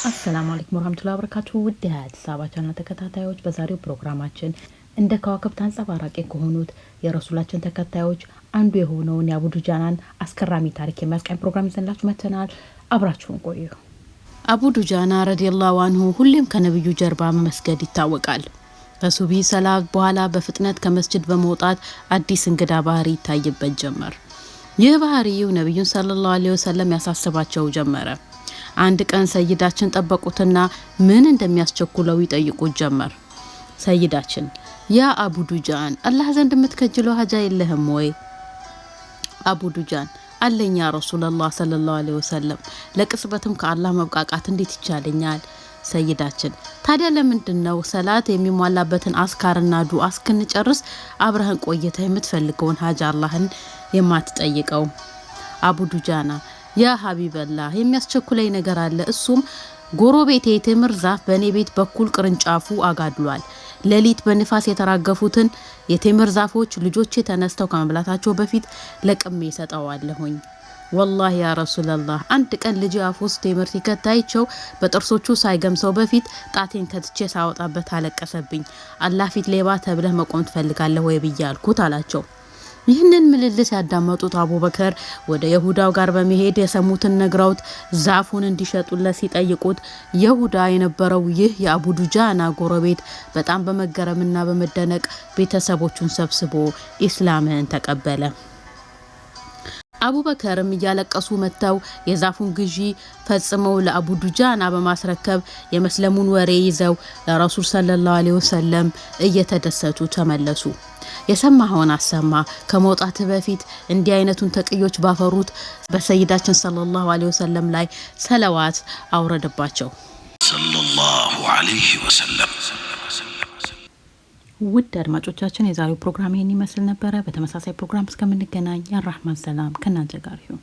السلام عليكم ورحمة الله وبركاته። ውድ የአዲስ አበባ ቻናል ተከታታዮች፣ በዛሬው ፕሮግራማችን እንደ ከዋክብት አንጸባራቂ ከሆኑት የረሱላችን ተከታዮች አንዱ የሆነውን የአቡ ዱጃናን አስገራሚ ታሪክ የሚያስቃኝ ፕሮግራም ይዘንላችሁ መጥተናል። አብራችሁን ቆዩ። አቡ ዱጃና رضي الله عنه ሁሌም ከነብዩ ጀርባ መስገድ ይታወቃል። ከሱብሂ ሰላት በኋላ በፍጥነት ከመስጅድ በመውጣት አዲስ እንግዳ ባህሪ ይታይበት ጀመር። ይህ ባህሪው ነቢዩን صلى الله عليه وسلم ያሳስባቸው ጀመረ። አንድ ቀን ሰይዳችን ጠበቁትና ምን እንደሚያስቸኩለው ይጠይቁት ጀመር። ሰይዳችን፣ ያ አቡ ዱጃን፣ አላህ ዘንድ የምትከጅለው ሀጃ የለህም ወይ? አቡ ዱጃን፣ አለኝ يا رسول الله صلى الله عليه وسلم፣ ለቅጽበትም ከአላህ መብቃቃት እንዴት ይቻለኛል? ሰይዳችን፣ ታዲያ ለምንድን ነው ሰላት የሚሟላበትን አዝካርና ዱዓ እስክንጨርስ አብረህን ቆይተህ የምትፈልገውን ሀጃ አላህን የማትጠይቀው? አቡ ዱጃና፣ يا حبيب الله፣ የሚያስቸኩለኝ ነገር አለ። እሱም ጎረቤቴ የቴምር ዛፍ በእኔ ቤት በኩል ቅርንጫፉ አጋድሏል። ሌሊት በንፋስ የተራገፉትን የቴምር ዛፎች ልጆቼ ተነስተው ከመብላታቸው በፊት ለቅሜ ሰጠዋለሁኝ። والله يا رسول الله፣ አንድ ቀን ልጄ አፍ ውስጥ ቴምር ሲከት አይቼው በጥርሶቹ ሳይገምሰው በፊት ጣቴን ከትቼ ሳወጣበት አለቀሰብኝ። አላህ ፊት ሌባ ተብለህ መቆም ትፈልጋለህ ወይ ብዬ አልኩት አላቸው። ይህንን ምልልስ ያዳመጡት አቡበከር ወደ የሁዳው ጋር በመሄድ የሰሙትን ነግረውት ዛፉን እንዲሸጡለት ሲጠይቁት፣ የሁዳ የነበረው ይህ የአቡ ዱጃና ጎረቤት በጣም በመገረምና በመደነቅ ቤተሰቦቹን ሰብስቦ ኢስላምን ተቀበለ። አቡበከርም እያለቀሱ መጥተው የዛፉን ግዢ ፈጽመው ለአቡ ዱጃና በማስረከብ የመስለሙን ወሬ ይዘው ለረሱል صلى الله عليه وسلم እየተደሰቱ ተመለሱ። የሰማኸውን አሰማ። ከመውጣት በፊት እንዲህ አይነቱን ተቅዮች ባፈሩት በሰይዳችን صلى الله عليه وسلم ላይ ሰለዋት አውረድባቸው። صلى الله عليه وسلم። ውድ አድማጮቻችን፣ የዛሬው ፕሮግራም ይህን ይመስል ነበረ። በተመሳሳይ ፕሮግራም እስከምንገናኝ የአራህማን ሰላም ከእናንተ ጋር ይሁን።